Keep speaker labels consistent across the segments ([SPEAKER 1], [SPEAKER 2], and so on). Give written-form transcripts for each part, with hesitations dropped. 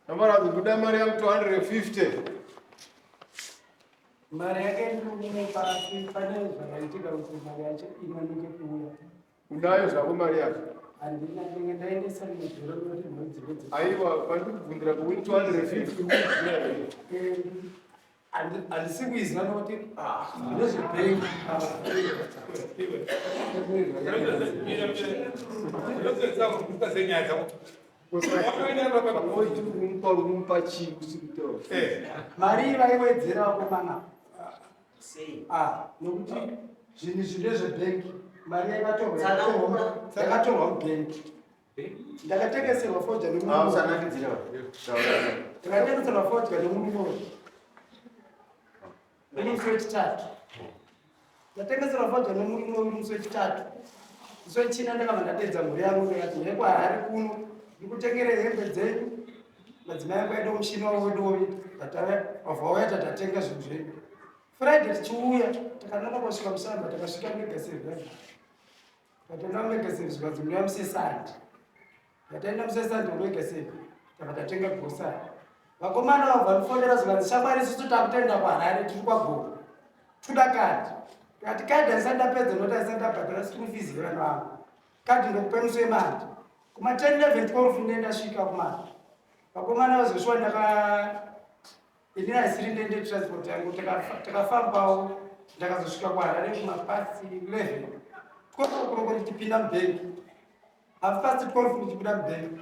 [SPEAKER 1] Namara kubuda mari yangu 250.
[SPEAKER 2] Mari yake ndikumupa asi pane zvakaitika kuti mari yacho inonoke kuuya.
[SPEAKER 1] Unayo zvako mari yacho?
[SPEAKER 2] Handina, ndinge ndaendesa muzviro noti mwedzi mwedzi.
[SPEAKER 1] Aiwa, pandiri kubvunzira kuwin 250 ukuziva here?
[SPEAKER 2] Eh, Handisi kuiziva nokuti ndezvebhengi. Mari vaiwedzera vakomana. Ah, nokuti zvinhu izvi ndezvebhengi. Mari yakatorwa yakatorwa mubhengi. Ndakatengeserwa fodya nemurume. Ndakatengeserwa fodya nemurume. Musi wechitatu. Ndatengeserwa fodya nemurume uyu musi wechitatu. Musi wechina ndakabva ndateedza mhuri yangu ndikati ndekwaHarare kuno ndikutengere hembe dzenyu. Madzimai angu aida mushini wavo wedovi wabva wauya tatatenga zvinhu zvedu. Friday tichiuya takanonoka kusvika musamba takasvika mega service. Tataenda mega service zvikanzi munoya musi Sunday. Tataenda musi Sunday mega service takabva tatenga grocery. Vakomana vabva vandifonera zvikanzi shamwari isusu takutoenda kuHarare tiri kwaGogo. Toda kadhi. Tikati kadhi handisati ndapedza nokuti handisati ndabhadhara school fees yevana vangu. Kadhi ndokupa musi weMonday. Kuma 10 11 12 ndenge ndasvika kumana. Vakomana vazoshuwa ndaka ini haisiri ndende transport yangu takafambawo ndakazosvika kuHarare kuma past 11 12 o'clock ndichipinda mubhengi. Half past 12 ndichibuda mubhengi.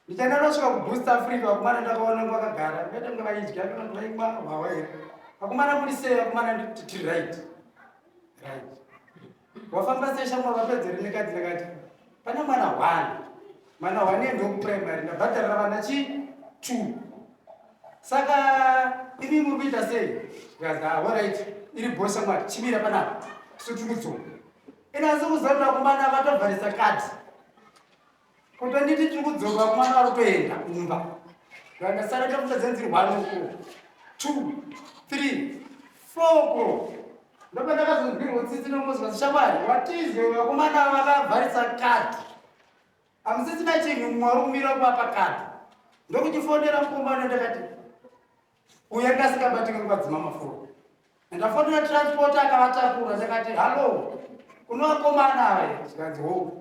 [SPEAKER 2] Ndichaenda ndosvika kuBoost Africa vakomana ndakaona vakagara ndaita kunge vaidya kana kuti vaimwa hwawa here. Vakomana muri sei vakomana nditi tiri right. Right. Wafamba sei shamwari vapedza rini kadzi ndakati pane mwana one. Mwana one ende kuprimary ndabhadharira vana chi two. Saka imi muri kuita sei? Zvikanzi ah alright iri bho shamwari chimira panapa. Isu tiri kudzoka. Ina asi kuziva kuti vakomana vatovharisa kadhi. Kutonditi tiri kudzoka vakomana vari kutoenda kumba. Ndasara ndakutadza nziri 1 o'clock, 2, 3, 4 o'clock. Ndopa ndakazonzwirwa tsitsi nomuzwa shamwari watizwe vakomana vakavharisa kadhi. Hamusisina chinhu mumwe wari kumira kuvapa kadhi. Ndokuchifonera mukomana ndakati uyu anga asingabatike kuvadzima mafoni. Ndafonera transport akavatakura ndakati hallo kuno vakomana ava here zvikanzi ho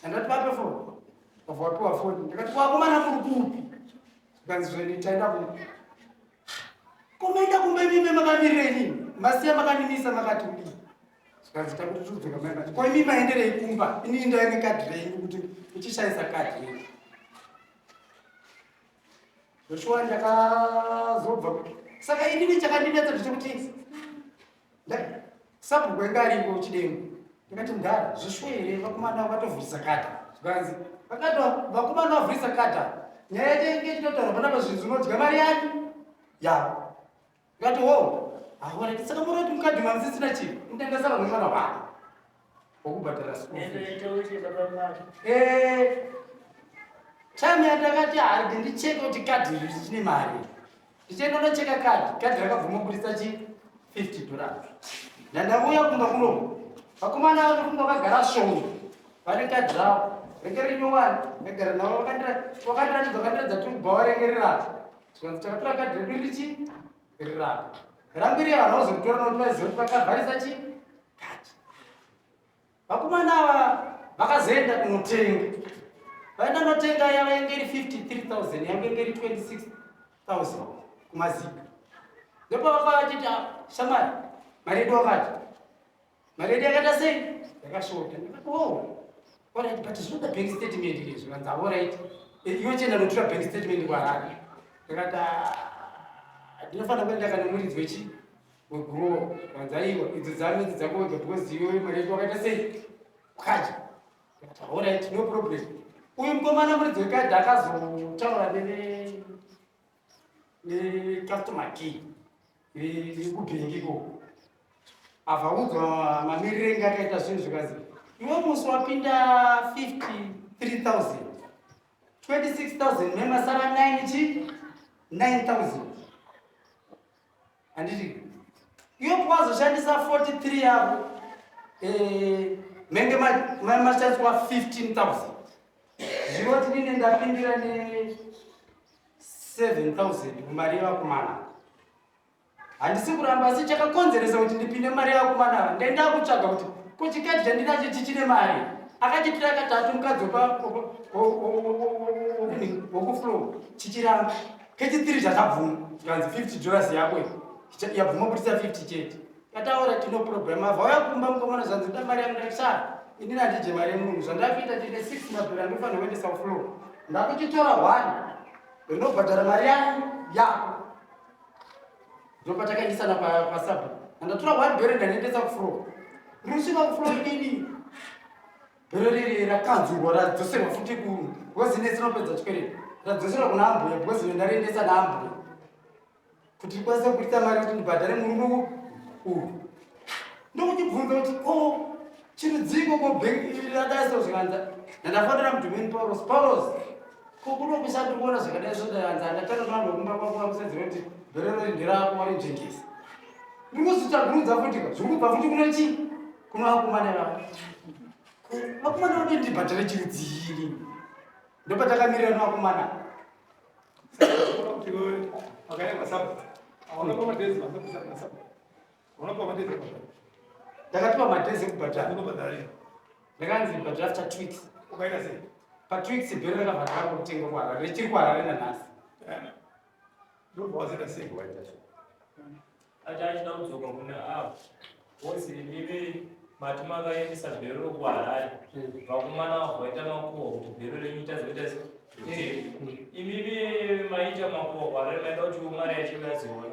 [SPEAKER 2] ndati vape foni vabva vapiwa foni ndikati kuvakomana muri kupi zvikanzi zveni taenda kumba komaenda kumba imimi makamirira inini masiya makanimisa makati kudii zvikanzi takuti todzoka mai mati ko imi maenderei kumba inini ndaive nekadhi renyu kuti muchishaisa kadhi renyu Joshua ndakazobva kuti saka inini chakandinetsa ndechekuti sabhuku anga ariko chidengu ndikati mudhara zvishuwa here vakomana vatovhurisa kata zvikanzi vakati vakomana vavhurisa kata nyaya yacho inge ichitotaurwa panapa zvinzi unodya mari yani yavo ndikati ho ahorati saka muroti mukadhi mamusisina chii ndandasara nemwana wake wokubhadhara school eh, time yandakati haridi ndicheke kuti kadhi iri richine mari ndichienda ndocheka kadhi kadhi rakabvuma kubudisa chi 50 dollars ndandauya kumba kuno vakomana vanofunga vakagara svondo vane kadhi ravo renge rinyowani ndagara navo vakandiratidza vakandiratidza tiri kubva renge rirapa zvikanzi takatora kadhi redu richi rirapa rangu iri vanhu vazokutora nokuti vaiziva kuti vakavharisa chi kadhi Vakomana ava vakazoenda kunotenga. Vaenda kunotenga yava yange iri 53,000 yange iri 26,000 kumazika. Ndopavaka vachiti ah, shamwari mari yedu wakati. Mari yedu yakaita sei? Yakashota. Ndikati oh. Alright, but zvinoda bank statement izvi zvikanzi alright. Eh, iwe chienda notora bank statement kuHarare. Ndikati ah, ndinofanira kuenda kana muridzi wechi wegurowa vanzi aiwa idzo dzangu idzi dzako wega because iwe mari yako wakaita sei wakadya ndikati alright no problem uyu mukomana muridzi wekadhi akazotaura necustomer key yekubhengi ikoko avaudzwa mamiriro enge akaita zvinhu zvikazi iwe musi wapinda 53000 26000 memasara 9 chi 9000 handiti iwe pawazoshandisa 43 yako eh, menge mashandiswa 15000. Ndapindira ne 7000 mumari yevakomana. Handisi kuramba, asi chakakonzeresa kuti ndipinde mari yevakomana ava, ndaenda kutsvaga kuti ko chikadhi chandinacho chichine mari. Akachitira katatu mukadzi wokuflow, chichiramba. Kechitiri chachabvuma, chikanzi $50 yako iyi yabvuma kutisa 50 chete. Kataura tino problem. Avauya kumba mukomana, zvanzi da mari yangu. Ndakisara inini handije mari yemunhu. Zvandakuita, tine 6 mabhero andofanira kuendesa kuflow. Ndakuchitora one rinobhadhara mari yangu yako. Ndopatakaendesana pasabhu. Andatora one bhero, ndanoendesa kuflow. Rinosvika kuflow inini, bhero riri rakanzurwa, radzoserwa futi ku because ine sinopedza chikwereti, radzoserwa kuna ambuya because ine ndariendesa naambuya kuti ndikwanise kuburitsa mari kuti ndibhadhare murume uyu. Ndokuchibvunza kuti ko chirudziko ko bhengi rakadai so? Zvikanza ndandafonera mudhumeni Paulos. Paulos, ko kunokusa ndikuona zvakadai so? Ndakanza ndatanga vanhu vekumba kwako vakusedzera kuti bhero riri nderako, warinjengesa. Ndiri kuzvitsvagurudza futi ka, zviri kubva futi kune chii, kuna vakomana vavo. Vakomana vode ndibhadhare chirudzii? Ndopatakamirira nevakomana.
[SPEAKER 1] Kuti iwewe wakaenda kwasabu, hauna madhezi masabu, hauna madhezi ekubhadhara?
[SPEAKER 2] Ndakatipa madhezi ekubhadhara.
[SPEAKER 1] Unobhadhara rini?
[SPEAKER 2] Ndakanzi bhadhara after 2 weeks.
[SPEAKER 1] Ukaita sei?
[SPEAKER 2] Pa 2 weeks bhero rakabva raramba kutenga kuHarare, richiri kuHarare nanhasi.
[SPEAKER 1] Ndobva wazoita sei?
[SPEAKER 3] Ati achida kudzoka kune avo vozi, imimi mati makaendesa bhero kuHarare, vakomana vabva vaita makuhwa kuti bhero renyu itazoita sei? Imimi maita makuhwa kuHarare, maida kuti mari yacho yazoona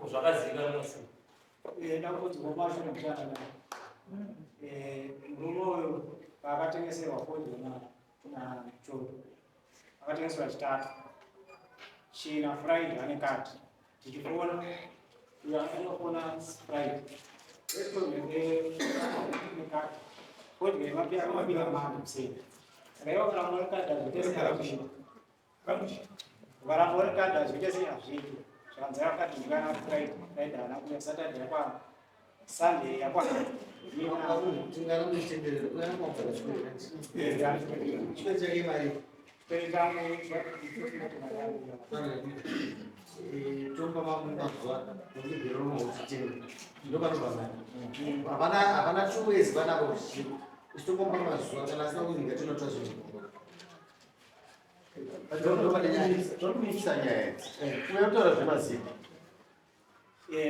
[SPEAKER 3] zvakazivikanwa sei?
[SPEAKER 4] Dambudziko mashure mutana, murume uyu paakatengeserwa fodya naChodo, akatengeserwa Chitatu, China, Friday ane kadi. Tichifona, uyo anofona Friday nekadi, fodya yemapira mari kuseni. Saka ivo karamba uri kadhi, hazviite sei? Hazviiti. Ukaramba uri kadhi, hazviite sei? Hazviiti. Zvakanzi akati ndikana Friday, Friday haana kuuya, Saturday yakwana, Sunday yakwana.
[SPEAKER 5] Tingana muchitenderera uyana kwabva chikwereti chake mari.
[SPEAKER 4] Chikwereti changu.
[SPEAKER 5] Tomba mazuva nokuti bhero rinouchitenga, ndopanobva mari. Hapana, hapana 2 ways panapa kuti uchitongomba mazuva kana asina kunyika tinotora zvinhu.
[SPEAKER 6] Zvakumikisa nyaya idzi, uya kutaura zvemaziki.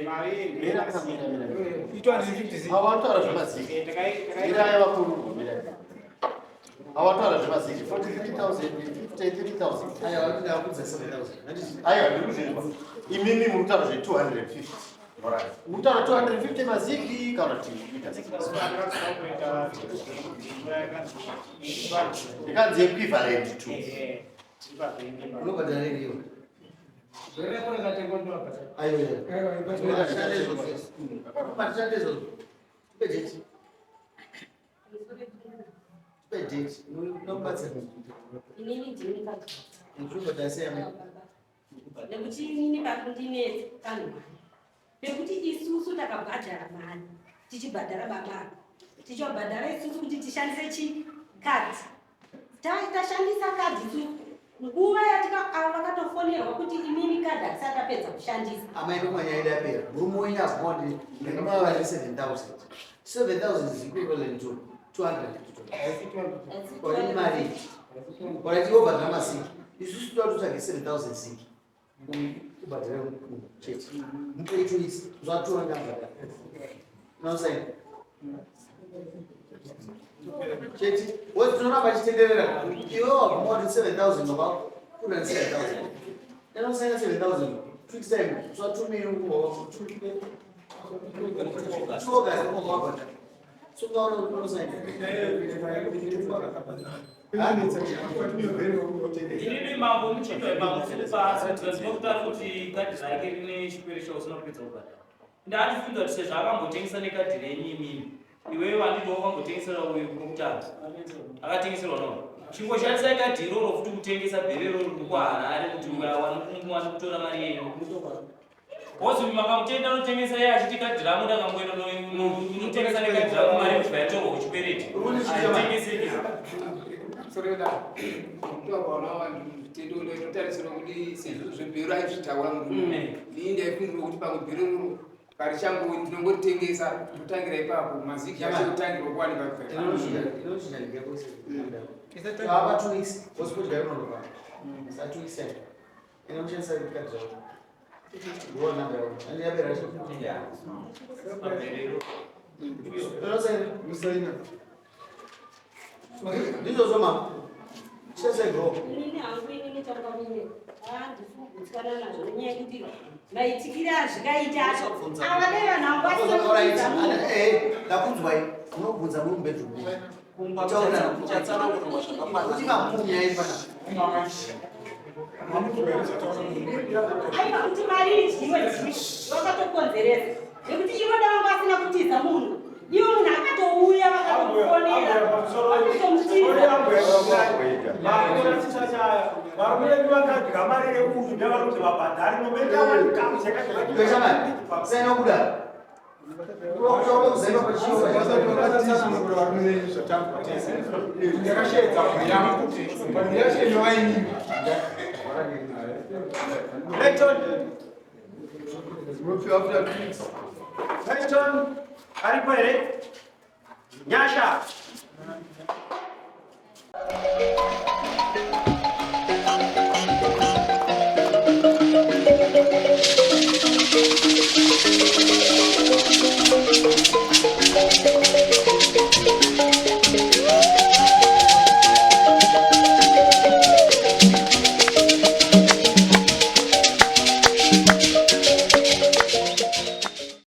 [SPEAKER 4] Mari.
[SPEAKER 6] Mira, mira, mira.
[SPEAKER 1] I250.
[SPEAKER 6] Awataura zvemaziki. Mirai vakuru, mirai. Awataura zvemaziki, 43,000, 53,000.
[SPEAKER 5] Aiwa, ndakudza 7000.
[SPEAKER 6] Aiwa, ndiri kuzvinzwa. Imimi muri kutaura zve250, muri kutaura 250 maziki kana kuti kuita sei? Ikanzi equivalent to.
[SPEAKER 5] Unobhadhara iriyo.
[SPEAKER 2] Bhero rako rakatengwa, ndovabhadhara.
[SPEAKER 5] Aiwa, patishande izvozvo. Tipe date, tipe date inokubatsira.
[SPEAKER 7] Inini ndini kadzi.
[SPEAKER 5] Ndinobhadhara sei, amai?
[SPEAKER 7] Nekuti inini pakundinetsa kanhu pekuti isusu takabhadhara mari, tichibhadhara baba, tichibhadhara isusu kuti tishandise chikadhi. Tashandisa kadhi isusu nguva yatika avo vakatofonerwa kuti imimi kadhi hatisati tapedza kushandisa.
[SPEAKER 5] Amai, ndokumanya idapera. Murume wenyu abvuma kuti ndakabava 7000. 7000 is equivalent to 250. Ori mari alright, iwe ubhadhara masiki, isusu toda kutotsvage 7000 ziki, ubhadhare chete. Mupe 2 weeks, zvatora ndabhadhara unosaina chete. Woti tinoramba chitenderera. Iwe wabvuma kuti 7000 wakakura 7000, inosaina 7000, 2 weeks time, zvatumiri 2 August wabhadhara. So ungaona kuti unosaina.
[SPEAKER 3] Inini mambo muchindo pamusiri ndinokutaura kuti kadhi rake rine chikwereti chausina kupedza kubhadhara. Ndaatifunza kuti sezvo akambotengesa nekadhi renyu imimi, iwewe wanditi wakambotengesera uyu kwekutanga, akatengeserwa no, chingoshandisai kadhi iroro futi kutengesa bhero iroro riri kuHarare kuti wani kutora mari yenyu. Wozi makamutenda anotengesa iye achiti kadhi rangu ndakamboenda unotengesa nekadhi rangu mari kubva yatorwa kuchikwereti. Haitengeseki.
[SPEAKER 1] Sorry, kutaura vanhu tendo ndotarisira kuti sezvo zvebhero aizvitaura murume ini ndaifungira kuti pamwe bhero roro parichango ndinongoritengesa ndotangira ipapo maziki acho kutangirwa kuwanikwa
[SPEAKER 5] Apa 2 weeks wosipodya inonoka. Sa 2 weeks time. Inokushandisa kadhi rako. Ndiwo namba yako. Andi yapera cho.
[SPEAKER 3] Maberero.
[SPEAKER 5] Unosaina.
[SPEAKER 1] Musaina.
[SPEAKER 5] Ndizvozvo ma. Shandisai bro.
[SPEAKER 7] Inini hangu inini changamire handisi kugutsikana nazvo nenyaya yekuti maitikire azvikaita acho ava dai vanhu vangu vasina kupinza munhu.
[SPEAKER 5] Eh, ndakunzwai. Munobvunza muri mubedroom. Kuchatsanangurwa zvakakwana. Kuti mapunya ipana.
[SPEAKER 7] Aiwa kuti mari idyiwe dyiwe vakatokonzeresa nekuti ivo dai vanga vasina kutiza munhu ivo munhu akatouya vakatomufonera vakatomutiza.
[SPEAKER 8] Varume vedu vakadya mari yeuyu ndavari kuti vabhadhari
[SPEAKER 5] Pesha mari. Saina kuda. Kuda kuzaina pachiyo.
[SPEAKER 1] Ndakashedza mhuri yangu mhuri yacho inovainini.
[SPEAKER 8] Clayton, Clayton, aripo here? Nyasha.